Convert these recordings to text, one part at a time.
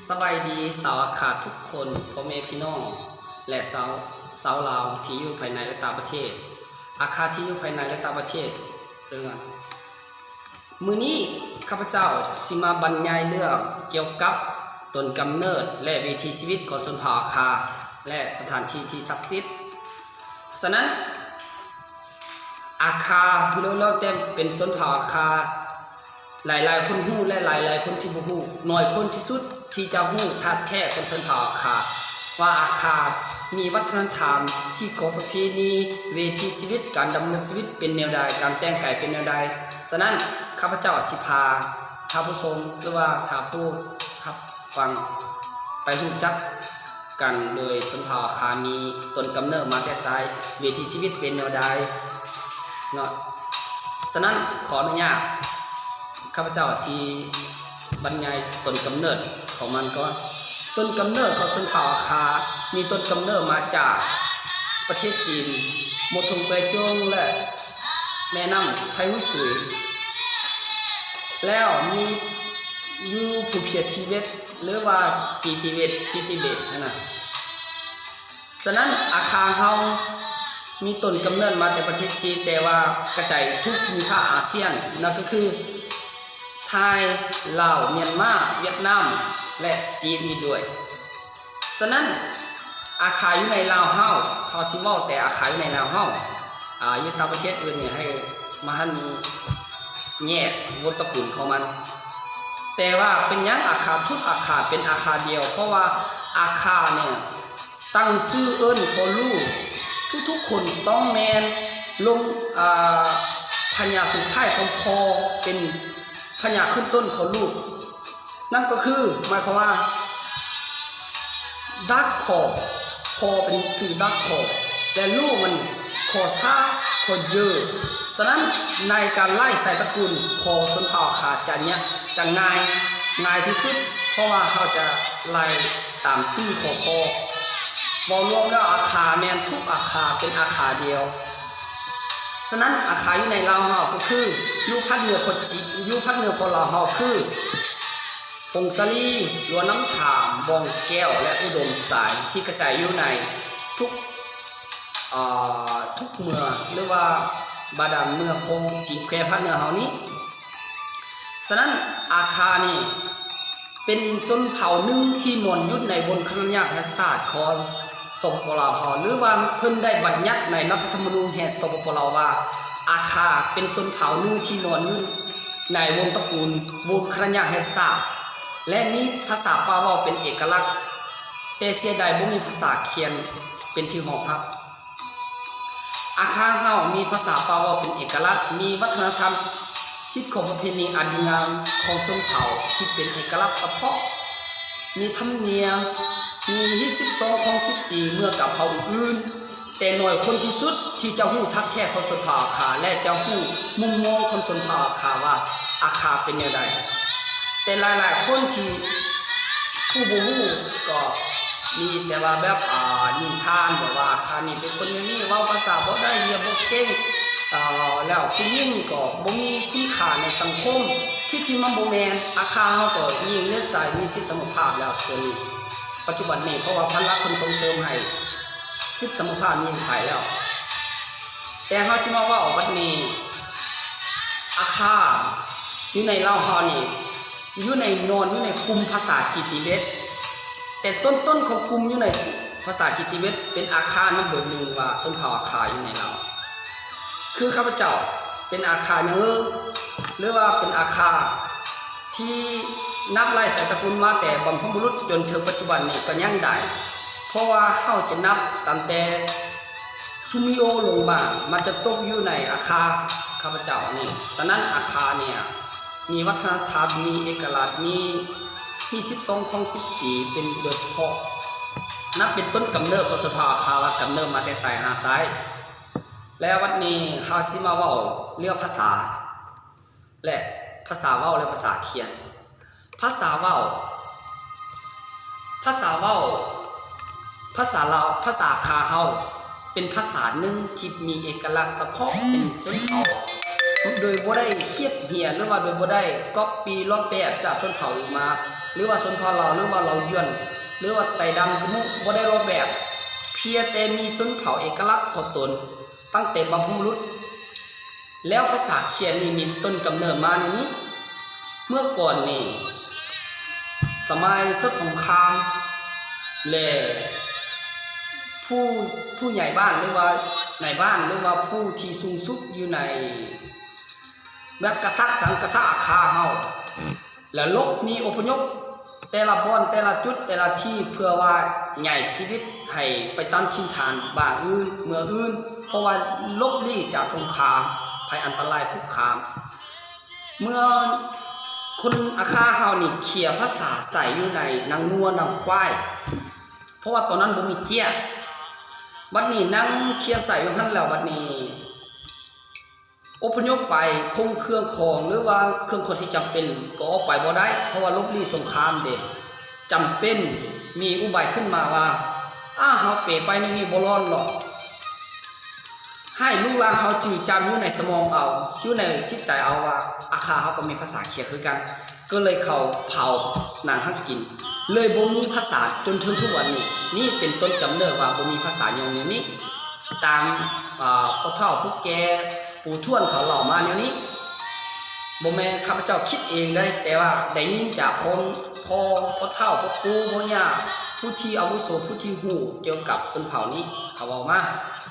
ສະບາຍດີຊາວອາຄາທຸກຄົນ, ພໍ່ແມ່ພີ່ນ້ອງ ແລະ ຊາວ ຊາວລາວທີ່ຢູ່ພາຍໃນ ແລະ ຕ່າງປະເທດ, ອາຄາທີ່ຢູ່ພາຍໃນ ແລະ ຕ່າງປະເທດ. ເລື່ອງ ມື້ນີ້ຂ້າພະເຈົ້າຊິມາບັນຍາຍເລື່ອງກ່ຽວກັບຕົ້ນກຳເນີດ ແລະ ວິຖີຊີວິດຂອງຊົນເຜົ່າອາຄາ ແລະ ສະຖານທີ່ທີ່ສັກສິດ. ສະນັ້ນ ອາຄາ ລ້ວນແຕ່ເປັນຊົນເຜົ່າອາຄາ ຫຼາຍໆຄົນຮູ້ ແລະ ຫຼາຍໆຄົນທີ່ບໍ່ຮູ້, ໜ້ອຍຄົນທີ່ສຸດທີ່ຈະຮູ້ທາດແທ້ຂອງຊົນເຜົ່າອາຄາ ວ່າອາຄາມີວັດທະນະທຳ, ຮີດຄອງປະເພນີ, ວິຖີຊີວິດ, ການດຳລົງຊີວິດເປັນແນວໃດ, ການແຕ່ງກາຍເປັນແນວໃດ. ສະນັ້ນ ຂ້າພະເຈົ້າຊິພາທ່ານຜູ້ຊົມ ຫຼືວ່າທ່ານຜູ້ຮັບຟັງໄປຮູ້ຈັກ ກັນໂດຍຊົນເຜົ່າອາຄາມີຕົ້ນກຳເນີດມາແຕ່ໃສ, ວິຖີຊີວິດເປັນແນວໃດເນາະ. ສະນັ້ນ ຂໍອະນຸຍາດ ຂ້າພະເຈົ້າຊິບັນຍາຍຕົ້ນກຳເນີດຂອງມັນກ່ອນ. ຕົ້ນກຳເນີດຂອງຊົນເຜົ່າອາຄາມີຕົ້ນກຳເນີດມາຈາກປະເທດຈີນ, ມົດທົງແປຈົງ ແລະ ແມ່ນ້ຳໄທຫຸຍສຸຍ, ແລ້ວມີຢູ່ພູເພຍທິເບັດ ຫຼືວ່າຈີນທິເບັດ, ຈີນທິເບັດຫັ້ນນະ. ສະນັ້ນ ອາຄາເຮົາມີຕົ້ນກຳເນີດມາແຕ່ປະເທດຈີນ, ແຕ່ວ່າກະຈາຍທຸກພູມີພາກອາຊຽນ, ນັ້ນກໍຄືໄທ, ລາວ, ມຽນມາ, ຫວຽດນາມ ແລະ ຈີນອີກດ້ວຍ. ສະນັ້ນ ອາຄາຢູ່ໃນລາວເຮົາ, ເຮົາຊິເວົ້າແຕ່ອາຄາຢູ່ໃນລາວເຮົາ, ອາ ຢູ່ຕ່າງປະເທດອື່ນນີ້ໃຫ້ມາຫັ້ນມີແຍກວົງຕະກຸນຂອງມັນ. ແຕ່ວ່າເປັນຫຍັງອາຄາ ທຸກອາຄາເປັນອາຄາດຽວ? ເພາະວ່າອາຄານີ້ຕັ້ງຊື່ເອີ້ນພໍ່ລູກ, ທຸກໆຄົນຕ້ອງແມ່ນລົງ ອາ ພະຍາງສຸດທ້າຍຂອງພໍ່ເປັນພະຍາງຂຶ້ນຕົ້ນຂອງລູກ. ນັ້ນກໍຄື ໝາຍຄວາມວ່າ ດາກຂໍ, ພໍ່ເປັນຊື່ດາກຂໍ ແລະ ລູກມັນ ຂໍຊາ, ຂໍເຢີ. ສະນັ້ນ ໃນການໄລ່ສາຍຕະກຸນ ພໍ່ຊົນເຜົ່າອາຄາຈະຍາກ, ຈະງ່າຍ, ງ່າຍທີ່ສຸດ, ເພາະວ່າເຮົາຈະໄລ່ຕາມຊື່ຂອງພໍ່. ເວົ້າລວມແລ້ວ ອາຄາແມ່ນທຸກອາຄາເປັນອາຄາດຽວ. ສະນັ້ນ ອາຄາຢູ່ໃນລາວເຮົາກໍຄື ຢູ່ພາກເໜືອຂອງຈີ, ຢູ່ພາກເໜືອຂອງລາວເຮົາຄື ຜົ້ງສາລີ, ຫຼວງນ້ຳທາມ, ບ່ອງແກ້ວ ແລະ ອຸດົມໄຊ ທີ່ກະຈາຍຢູ່ໃນທຸກ, ເອີ, ທຸກເມືອງ ຫຼືວ່າບາດານເມືອງຂອງສີ່ແຂວງພາກເໜືອເຮົານີ້. ສະນັ້ນ ອາຄານີ້ ເປັນຊົນເຜົ່າໜຶ່ງທີ່ນອນຢູ່ໃນບົນຄະນະຍາດແຫ່ງຊາດຂອງ ສປປ ລາວເຮົາ ຫຼືວ່າເພິ່ນໄດ້ບັນຍັດໃນລັດຖະທຳມະນູນແຫ່ງ ສປປ ລາວ ວ່າ ອາຄາເປັນຊົນເຜົ່າໜຶ່ງທີ່ນອນຢູ່ໃນວົງຕະກຸນ ວົງຄະນະຍາດແຫ່ງຊາດ ແລະ ມີພາສາປາກເວົ້າເປັນເອກະລັກ, ແຕ່ເສຍດາຍບໍ່ມີພາສາຂຽນເປັນທີ່ຮອງຮັບ. ອາຄາເຮົາມີພາສາປາກເວົ້າເປັນເອກະລັກ, ມີວັດທະນະທຳຮີດຄອງປະເພນີອັນດີງາມຂອງຊົນເຜົ່າທີ່ເປັນເອກະລັກສະເພາະ, ມີທຳນຽມ, ມີຮີດສິບສອງຄອງສິບສີ່ເໝືອນກັບເຜົ່າອື່ນໆ, ແຕ່ໜ້ອຍຄົນທີ່ສຸດທີ່ຈະຮູ້ທາດແທ້ຂອງຊົນເຜົ່າອາຄາ ແລະ ຈະຮູ້ມຸມມອງຂອງຊົນເຜົ່າອາຄາວ່າອາຄາເປັນແນວໃດ. ແຕ່ຫຼາຍໆຄົນທີ່ຜູ້ບໍ່ຮູ້ກໍມີແຕ່ວ່າແບບ ອາ ນິທານ ແບບວ່າອາຄານີ້ເປັນຄົນແນວນີ້ ເວົ້າພາສາບໍ່ໄດ້ ຮຽນບໍ່ເກັ່ງ ອາ ແລ້ວຜູ້ຍິງກໍບໍ່ມີຄຸນຄ່າໃນສັງຄົມ. ທີ່ຈິງມັນບໍ່ແມ່ນ, ອາຄາເຮົາກໍຍິງເລີດໃສ ມີສິດສະເໝີພາບແລ້ວ ສ່ວນນີ້ ປັດຈຸບັນນີ້ ເພາະວ່າພັນລັກເພິ່ນສົ່ງເສີມໃຫ້ສິດສະເໝີພາບຍິງໃສແລ້ວ. ແຕ່ເຮົາຈະມາເວົ້າບັດນີ້ ອາຄາຢູ່ໃນລາວເຮົານີ້ ຢູ່ໃນ ນອນຢູ່ໃນກຸ່ມພາສາຈີນທິເບັດ, ແຕ່ຕົ້ນໆຂອງກຸ່ມຢູ່ໃນພາສາຈີນທິເບັດ ເປັນອາຄານຳເບີໜຶ່ງວ່າຊົນເຜົ່າອາຄາຢູ່ໃນລາວ. ຄືຂ້າພະເຈົ້າເປັນອາຄາຫຍັງເອີ ຫຼືວ່າເປັນອາຄາທີ່ນັບໄລ່ສາຍຕະກຸນມາແຕ່ບັນພະບຸລຸດຈົນເຖິງປັດຈຸບັນນີ້ກໍຍັງໄດ້, ເພາະວ່າເຮົາຈະນັບຕັ້ງແຕ່ ຊຸມິໂອລົງມາ ມັນຈະຕົກຢູ່ໃນອາຄາຂ້າພະເຈົ້ານີ້. ສະນັ້ນ ອາຄານີ້ມີວັດທະນະທຳ, ມີເອກະລັກ, ມີຮີດສິບສອງຄອງສິບສີ່ເປັນໂດຍສະເພາະ, ນັບເປັນຕົ້ນກຳເນີດຂອງຊົນເຜົ່າອາຄາວ່າກຳເນີດມາແຕ່ໃສຫາໃສ. ແລະ ວັນນີ້ເຮົາຊິມາເວົ້າເລື່ອງພາສາ ແລະ ພາສາເວົ້າ ແລະ ພາສາຂຽນ. ພາສາເວົ້າ, ພາສາເວົ້າ, ພາສາລາວ, ພາສາອາຄາເຮົາເປັນພາສາໜຶ່ງທີ່ມີເອກະລັກສະເພາະເປັນຊົນເຜົ່າ, ໂດຍບໍ່ໄດ້ຮຽບຮຽນ ຫຼືວ່າໂດຍບໍ່ໄດ້ກັອບປີ້ລອກແບບຈາກຊົນເຜົ່າອື່ນມາ. ຫຼືວ່າຊົນເຜົ່າລາວ ຫຼືວ່າລາວຢວນ ຫຼືວ່າໄຕດຳກະມຸ ບໍ່ໄດ້ລອກແບບ, ພຽງແຕ່ມີຊົນເຜົ່າເອກະລັກຂອງຕົນຕັ້ງແຕ່ບັບພະບຸລຸດ. ແລ້ວພາສາຂຽນນີ້ມີຕົ້ນກຳເນີດມາແນວນີ້. ເມື່ອກ່ອນນີ້ ສະໄໝເສິກສົງຄາມ ແລະ ຜູ້ ຜູ້ໃຫຍ່ບ້ານ ຫຼືວ່ານາຍບ້ານ ຫຼືວ່າຜູ້ທີ່ສູງສຸດຢູ່ໃນ ແບບກະສັກສັງກະສະອາຄາເຮົາ ແລະ ຫຼົບໜີອົບພະຍົບແຕ່ລະບ່ອນ ແຕ່ລະຈຸດ ແຕ່ລະທີ່ ເພື່ອວ່າຫຍ້າຍຊີວິດໃຫ້ໄປຕາມຖິ່ນຖານບ້ານອື່ນເມືອງອື່ນ ເພາະວ່າຫຼົບຫຼີກຈາກສົງຄາມໄພອັນຕະລາຍຄຸກຄາມ. ເມື່ອຄົນອາຄາເຮົານີ້ເຂຍພາສາໃສ່ຢູ່ໃນນາງົວນາຄວາຍ ເພາະວ່າຕອນນັ້ນບໍ່ມີເຈ້ຍ. ບັດນີ້ນັ່ງເຂຍໃສ່ຢູ່ຫັ້ນແລ້ວ ບັດນີ້ ອົບພະຍົບໄປ ຄົງເຄື່ອງຂອງ ຫຼືວ່າເຄື່ອງຂອງທີ່ຈຳເປັນກໍອອກໄປບໍ່ໄດ້ ເພາະວ່າຫຼົບຫຼີກສົງຄາມເດ້. ຈຳເປັນມີອຸບາຍຂຶ້ນມາວ່າ ອາ ເຮົາເປໄປແນວນີ້ບໍ່ລອດດອກ. ໃຫ້ລູກຫຼານເຮົາຈື່ຈຳຢູ່ໃນສະໝອງເອົາ ຢູ່ໃນຈິດໃຈເອົາວ່າ ອາຄາເຮົາກໍມີພາສາເຂຍຄືກັນ. ກໍເລີຍເຂົາເຜົານາງຫັ້ນກິນ ເລີຍບໍ່ມີພາສາຈົນເຖິງທຸກວັນນີ້. ນີ້ເປັນຕົ້ນກຳເນີດວ່າບໍ່ມີພາສາຍ້ອນແນວນີ້. ຕາມ ອາ ພໍ່ເຖົ້າຜູ້ແກ່ ປູ່ທວນເຂົາເລົ່າມາແນວນີ້. ບໍ່ແມ່ນຂ້າພະເຈົ້າຄິດເອງເດ້ ແຕ່ວ່າໄດ້ຍິນຈາກພໍ່ ພໍ່ ພໍ່ເຖົ້າ ພໍ່ປູ່ ພໍ່ຍ່າ ຜູ້ທີ່ອາວຸໂສ ຜູ້ທີ່ຮູ້ກ່ຽວກັບຊົນເຜົ່ານີ້ເຂົາເວົ້າມາ.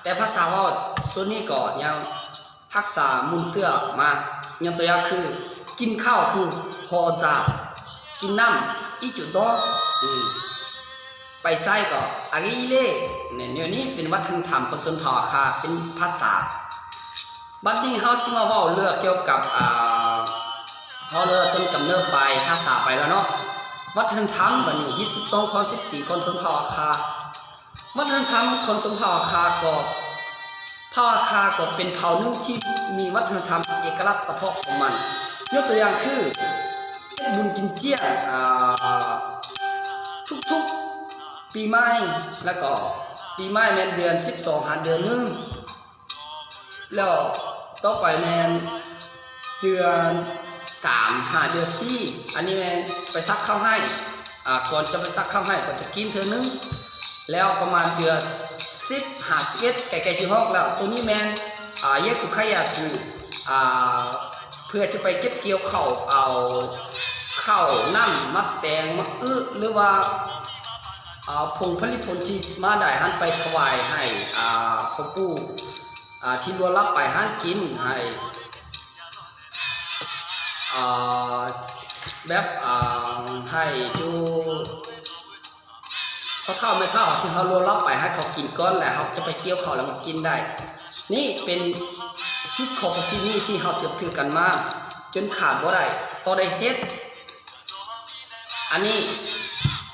ແຕ່ພາສາເວົ້າສ່ວນນີ້ກໍຍັງຮັກສາມູນເຊື້ອມາ. ຍົກຕົວຢ່າງຄື ກິນເຂົ້າຄື ຫໍຈາ, ກິນນ້ຳ ອິຈຸໂຕ, ອືມ ໄປໃສກໍ ອາກິເລ. ແນວນີ້ເປັນວັດທະນະທຳຂອງຊົນເຜົ່າອາຄາ ເປັນພາສາ. ບັດນີ້ເຮົາຊິມາເວົ້າເລື່ອງກ່ຽວກັບ ອາ ເວົ້າເລື່ອງຕົ້ນກຳເນີດປາຍພາສາໄປແລ້ວເນາະ. ວັດທະນະທຳບັດນີ້ ຮີດສິບສອງ ຂໍ້ສິບສີ່ ຂອງຊົນເຜົ່າອາຄາ. ວັດທະນະທຳຂອງຊົນເຜົ່າອາຄາກໍ ເຜົ່າອາຄາກໍເປັນເຜົ່າໜຶ່ງທີ່ມີວັດທະນະທຳເອກະລັກສະເພາະຂອງມັນ. ຍົກຕົວຢ່າງຄື ເຮັດບຸນກິນຈຽງ ອາ ທຸກໆປີໃໝ່ ແລ້ວກໍປີໃໝ່ແມ່ນເດືອນສິບສອງຫາເດືອນໜຶ່ງ. ແລ້ວຕໍ່ໄປແມ່ນເດືອນສາມຫາເດືອນສີ່ ອັນນີ້ແມ່ນໄປສັກເຂົ້າໄຮ່. ອາ ກ່ອນຈະໄປສັກເຂົ້າໄຮ່ກໍຈະກິນເທື່ອໜຶ່ງ. ແລ້ວປະມານເດືອນສິບຫາສິບເອັດ ໃກ້ໆຊິຮອດແລ້ວ ໂຕນີ້ແມ່ນ ອາ ເຢຄຸໄຄຢາກຸ ອາ ເພື່ອຈະໄປເກັບກ່ຽວເຂົ້າ ເອົາເຂົ້າ ນ້ຳ ໝາກແຕງ ໝາກອຶ ຫຼືວ່າ ເອົາຜົງຜະລິດຜົນທີ່ມາໄດ້ຫັ້ນໄປຖວາຍໃຫ້ ອາ ພໍ່ປູ່ ອາ ທີ່ລ່ວງລັບໄປຫັ້ນກິນ ໃຫ້ ອາ ແບບ ອາ ໃຫ້ຢູ່ພໍ່ເຖົ້າແມ່ເຖົ້າທີ່ເຮົາລ່ວງລັບໄປ ໃຫ້ເຂົາກິນກ່ອນ ແລ້ວເຮົາຈະໄປກ່ຽວເຂົ້າແລ້ວມາກິນໄດ້. ນີ້ເປັນຮີດຄອງປະເພນີທີ່ເຮົາສືບຖືກັນມາຈົນຂາດບໍ່ໄດ້ ຕ້ອງໄດ້ເຮັດ. ອັນນີ້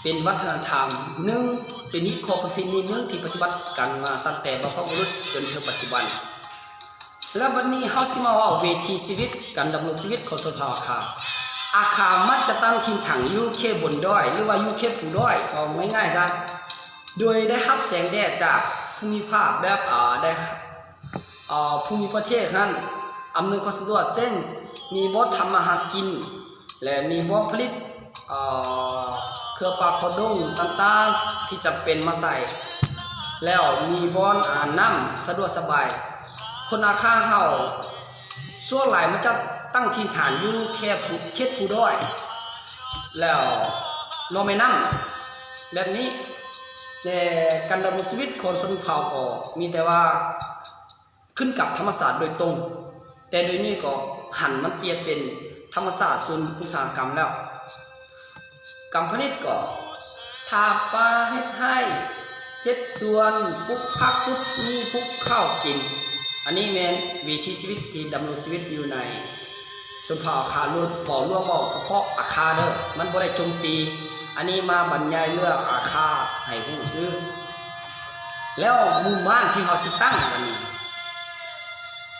ເປັນວັດທະນະທຳໜຶ່ງ ເປັນຮີດຄອງປະເພນີໜຶ່ງທີ່ປະຕິບັດກັນມາຕັ້ງແຕ່ບັບພະບຸລຸດຈົນເຖິງປັດຈຸບັນ. ແລ້ວບັດນີ້ເຮົາຊິມາເວົ້າວິຖີຊີວິດ ການດຳລົງຊີວິດຂອງຊົນເຜົ່າອາຄາ. ອາຄາມັກຈະຕັ້ງຖິ່ນຖານຢູ່ເຂດບົນດອຍ ຫຼືວ່າຢູ່ເຂດພູດອຍ ເວົ້າງ່າຍໆຊະ ໂດຍໄດ້ຮັບແສງແດດຈາກພູມິພາກແບບ ອາ ໄດ້ ອາ ພູມິປະເທດຫັ້ນອຳນວຍຄວາມສະດວກ ເຊັ່ນ ມີບ່ອນທຳມາຫາກິນ ແລະ ມີບ່ອນຜະລິດ ເອີ ເຄື່ອງປ່າຂອງດົງຕ່າງໆທີ່ຈຳເປັນມາໃສ່ ແລ້ວມີບ່ອນ ອາ ນ້ຳສະດວກສະບາຍ. ຄົນອາຄາເຮົາສ່ວນຫຼາຍມາຈະຕັ້ງຖິ່ນຖານຢູ່ແຄບ ເຂດພູດອຍ ແລ້ວເລາະແມ່ນ້ຳແບບນີ້. ແຕ່ການດຳລົງຊີວິດຂອງຊົນເຜົ່າກໍມີແຕ່ວ່າ ຂຶ້ນກັບທຳມະຊາດໂດຍຕົງ, ແຕ່ດຽວນີ້ກໍຫັນມັນປ່ຽນເປັນທຳມະຊາດສູນອຸດສາຫະກຳແລ້ວ. ການຜະລິດກໍຖາງປ່າ, ເຮັດໄຮ່, ເຮັດສວນ, ປູກຜັກ, ປູກໝີ່, ປູກເຂົ້າກິນ. ອັນນີ້ແມ່ນວິຖີຊີວິດທີ່ດຳລົງຊີວິດຢູ່ໃນ ຊົນເຜົ່າອາຄາ ເວົ້າລວມ ເວົ້າສະເພາະອາຄາເດີ້, ມັນບໍ່ໄດ້ໂຈມຕີ. ອັນນີ້ມາບັນຍາຍເລື່ອງອາຄາໃຫ້ຮູ້ຊື່. ແລ້ວໝູ່ບ້ານທີ່ເຮົາຊິຕັ້ງບັດນີ້,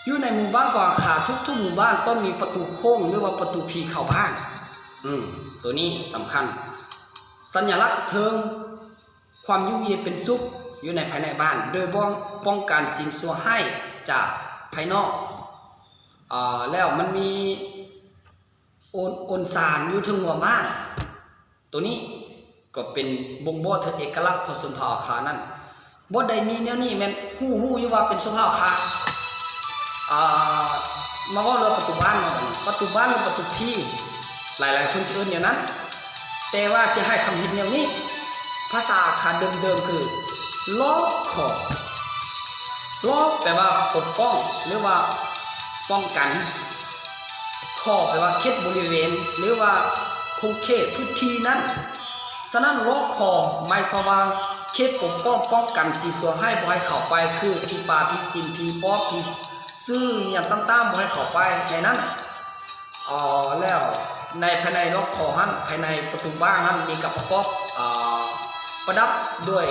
ຢູ່ໃນໝູ່ບ້ານຂອງອາຄາ ທຸກໆໝູ່ບ້ານຕ້ອງມີປະຕູໂຄ້ງ ຫຼືວ່າປະຕູຜີເຂົ້າບ້ານ. ອືມ ໂຕນີ້ສຳຄັນ. ສັນຍາລັກເຖິງຄວາມຢູ່ເຢັນເປັນສຸກຢູ່ໃນພາຍໃນບ້ານ ໂດຍປ້ອງ ປ້ອງກັນສິ່ງຊົ່ວຮ້າຍຈາກພາຍນອກ. ເອີ ແລ້ວມັນມີ ໂອນ ໂອນຊານຢູ່ເທິງຫົວບ້ານ. ໂຕນີ້ກໍເປັນບົ່ງບອກເຖິງເອກະລັກຂອງຊົນເຜົ່າອາຄານັ້ນ. ບໍ່ໄດ້ມີແນວນີ້ແມ່ນຮູ້ ຮູ້ຢູ່ວ່າເປັນຊົນເຜົ່າອາຄາ. ອ່າ ມາເວົ້າເລື່ອງປະຕູບ້ານເນາະ. ປະຕູບ້ານ ຫຼື ປະຕູພີ ຫຼາຍໆຄົນຈະເອີ້ນແນວນັ້ນ, ແຕ່ວ່າຈະໃຫ້ຄຳເຫັນແນວນີ້, ພາສາອາຄາເດີມໆຄື ລໍຄໍ. ລໍແປວ່າປົກປ້ອງ ຫຼືວ່າປ້ອງກັນ, ຄໍແປວ່າເຂດບໍລິເວນ ຫຼືວ່າຂົງເຂດພື້ນທີ່ນັ້ນ. ສະນັ້ນ ລໍຄໍໝາຍຄວາມວ່າເຂດປົກປ້ອງປ້ອງກັນ ສີສວງໃຫ້ບໍ່ໃຫ້ເຂົ້າໄປ ຄືຜີປ່າ ຜີສິງ ຜີປອບ ຜີສື່ຫຍັງຕ່າງໆ ບໍ່ໃຫ້ເຂົ້າໄປໃນນັ້ນ. ເອີ ແລ້ວໃນ ພາຍໃນລໍຄໍຫັ້ນ ພາຍໃນປະຕູບ້ານຫັ້ນ ມີການປະກອບ ເອີ ປະດັບດ້ວຍ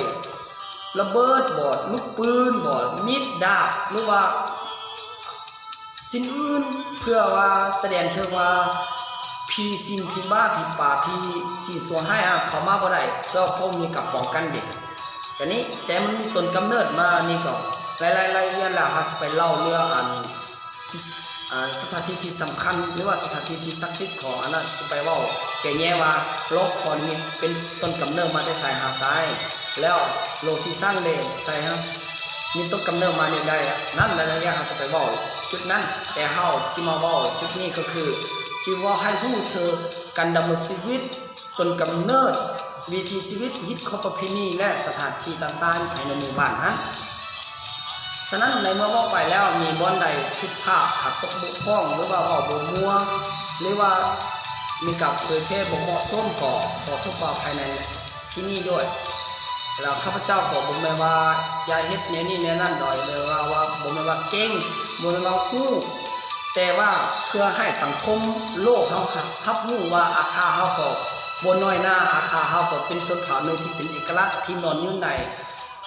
ລະເບີດບໍ ລູກປືນບໍ ມີດດາບ ຫຼືວ່າສິ່ງອື່ນ ເພື່ອວ່າສະແດງເຖິງວ່າ ຜີສິງ ຜີບາ ຜີປ່າ ຜີສີສວງຮ້າຍເຂົ້າມາບໍ່ໄດ້ ເພື່ອເຂົາມີການປ້ອງກັນເດ. ກະນີ້ ແຕ່ມັນມີຕົ້ນກຳເນີດມາ ນີ້ກໍຫຼາຍໆລາຍລະອຽດແລ້ວ ເຮົາຊິໄປເລົ່າເລື່ອງອັນ ອ່າ ສະຖານທີ່ທີ່ສຳຄັນ ຫຼືວ່າສະຖານທີ່ທີ່ສັກສິດຂອງອັນນັ້ນ ຈະໄປເວົ້າແກ່ແຍງວ່າ ລໍຄໍນີ້ເປັນຕົ້ນກຳເນີດມາແຕ່ໃສຫາໃສ ແລ້ວໂລຊີສັງເດ ໃສຫາ ມີຕົ້ນກຳເນີດມາແນວໃດນັ້ນ ລາຍລະອຽດເຮົາຈະໄປເວົ້າຈຸດນັ້ນ. ແຕ່ເຮົາທີ່ມາເວົ້າຈຸດນີ້ກໍຄື ທີ່ເວົ້າໃຫ້ຮູ້ເຖິງການດຳລົງຊີວິດ ຕົ້ນກຳເນີດ, ວິຖີຊີວິດ, ຮີດຄອງປະເພນີ ແລະ ສະຖານທີ່ຕ່າງໆ ພາຍໃນໝູ່ບ້ານຫັ້ນ. ສະນັ້ນ ໃນເມື່ອເວົ້າໄປແລ້ວ ມີບ່ອນໃດຜິດພາດ, ຂາດຕົກບົກຜ່ອງ ຫຼືວ່າເວົ້າບໍ່ມ່ວນ ຫຼືວ່າມີການເຜີຍແຜ່ບໍ່ເໝາະສົມ ກໍຂໍໂທດຂໍອະໄພໃນທີ່ນີ້ດ້ວຍ. ແລ້ວຂ້າພະເຈົ້າກໍບໍ່ແມ່ນວ່າຢາກເຮັດແນວນີ້ແນວນັ້ນດອກ ຫຼືວ່າ ວ່າ ບໍ່ແມ່ນວ່າເກັ່ງ, ບໍ່ແມ່ນວ່າຮູ້, ແຕ່ວ່າເພື່ອໃຫ້ສັງຄົມໂລກເຮົາຮັບ ຮັບຮູ້ວ່າອາຄາເຮົາກໍບໍ່ນ້ອຍໜ້າ, ອາຄາເຮົາກໍເປັນຊົນເຜົ່າໜຶ່ງທີ່ເປັນເອກະລັກ ທີ່ນອນຢູ່ໃນ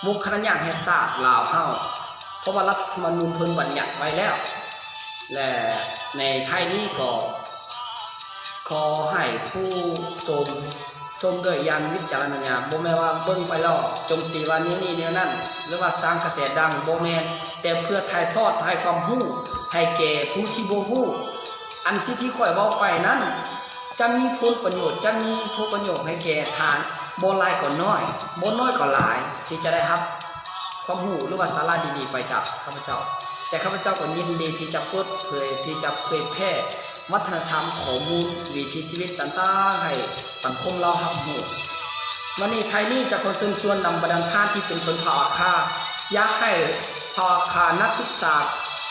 ວົງຄະນະຍາດແຫ່ງຊາດລາວເຮົາ, ເພາະວ່າລັດຖະທຳມະນູນເພິ່ນບັນຍັດໄວ້ແລ້ວ. ແລະ ໃນທ້າຍນີ້ກໍຂໍໃຫ້ຜູ້ຊົມ ຊົມດ້ວຍຍານວິຈາລະນະຍານ, ບໍ່ແມ່ນວ່າເບິ່ງໄປແລ້ວໂຈມຕີວ່າແນວນີ້ແນວນັ້ນ ຫຼືວ່າສ້າງກະແສດັງ, ບໍ່ແມ່ນ, ແຕ່ເພື່ອຖ່າຍທອດໃຫ້ຄວາມຮູ້ໃຫ້ແກ່ຜູ້ທີ່ບໍ່ຮູ້. ອັນສິ່ງທີ່ຂ້ອຍເວົ້າໄປນັ້ນ ຈະມີຜົນປະໂຫຍດ, ຈະມີຜົນປະໂຫຍດໃຫ້ແກ່ທ່ານ ບໍ່ຫຼາຍກໍໜ້ອຍ, ບໍ່ໜ້ອຍກໍຫຼາຍ ທີ່ຈະໄດ້ຮັບຄວາມຮູ້ ຫຼືວ່າສາລະດີໆໄປຈາກຂ້າພະເຈົ້າ. ແຕ່ຂ້າພະເຈົ້າກໍຍິນດີທີ່ຈະເປີດເຜີຍ, ທີ່ຈະເຜີຍແຜ່ ວັດທະນະທຳ, ຂໍ້ມູນ, ວິຖີຊີວິດຕ່າງໆ ໃຫ້ສັງຄົມລາວຮັບຮູ້. ວັນນີ້ ທ້າຍນີ້ ຈະຂໍເຊີນຊວນນຳບັນດາທ່ານທີ່ເປັນຊົນເຜົ່າອາຄາ, ຢາກໃຫ້ເຜົ່າອາຄານັກສຶກສາ,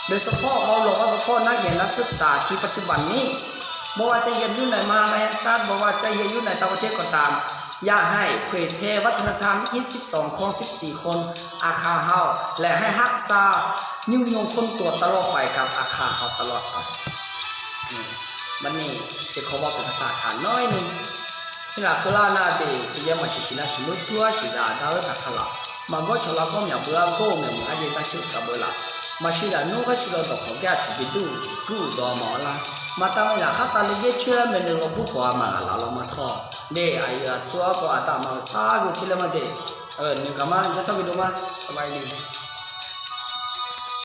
ໂດຍສະເພາະ ເວົ້າລວມວ່າສະເພາະນັກຮຽນນັກສຶກສາທີ່ປັດຈຸບັນນີ້, ບໍ່ວ່າຈະຮຽນຢູ່ໃນມະຫາວິທະຍາໄລແຫ່ງຊາດ, ບໍ່ວ່າຈະຮຽນຢູ່ໃນຕ່າງປະເທດກໍຕາມ, ຢາກໃຫ້ເຜີຍແຜ່ວັດທະນະທຳຮີດສິບສອງ ຂອງສິບສີ່ຄົນອາຄາເຮົາ ແລະ ໃຫ້ຮັກສາ ຍືນຍົງຄົງຕົວຕະຫຼອດໄປກັບອາຄາເຮົາຕະຫຼອດໄປ. ອືມ ບັດນີ້ຈະຂໍເວົ້າເປັນພາສາອາຄາໜ້ອຍໜຶ່ງ. Hina kula na de kiye ma shishina shinu tua shida da ta kala. Ma go chola go mya bua go me mu aje ta chu ka bula. Ma shida nu ga shilo do ko ga chu bidu gu do ma la. Ma ta me la kha ta le ge chue me ne lo bu ko ma la lo ma tho. De ayu a tua ko ata ma sa gu chile ma de. ເອີ ນີ້ກໍມາ ຈະສະຫວັດດີ ສະບາຍດີ.